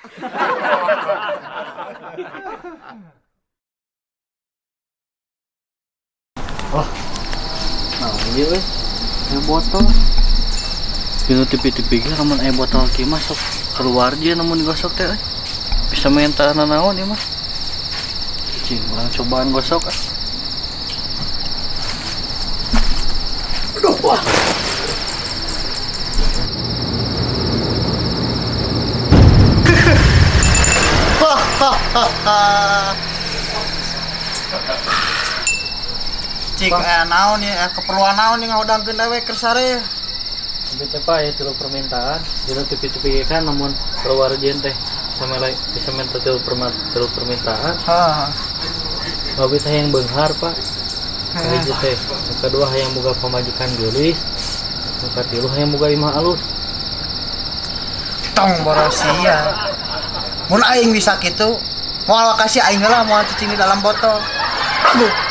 Wah, nah iya euy. Aya botol. Dina TV-TV ge lamun aya botol kieu mah sok keluar je namun digosok teh euy. Bisa minta nanaon ieu mah. Cing, urang cobaan gosok ah. Aduh, wah. Cik, naon ya, keperluan naon nih ngahudangkeun dewek keur sare. Tapi teh Pak ya tilu permintaan, dina TV-TV kan namun keluar jeung teh sama lain bisa minta tilu, tilu permintaan. Heeh. Abi teh hayang beunghar, Pak. Kahiji teh, nu kadua hayang boga pamajikan geulis, nu katilu hayang boga imah alus. Tong borosia. Mun aing bisa kitu, moal kasih aing heula moal cicing di dalam botol. Aduh.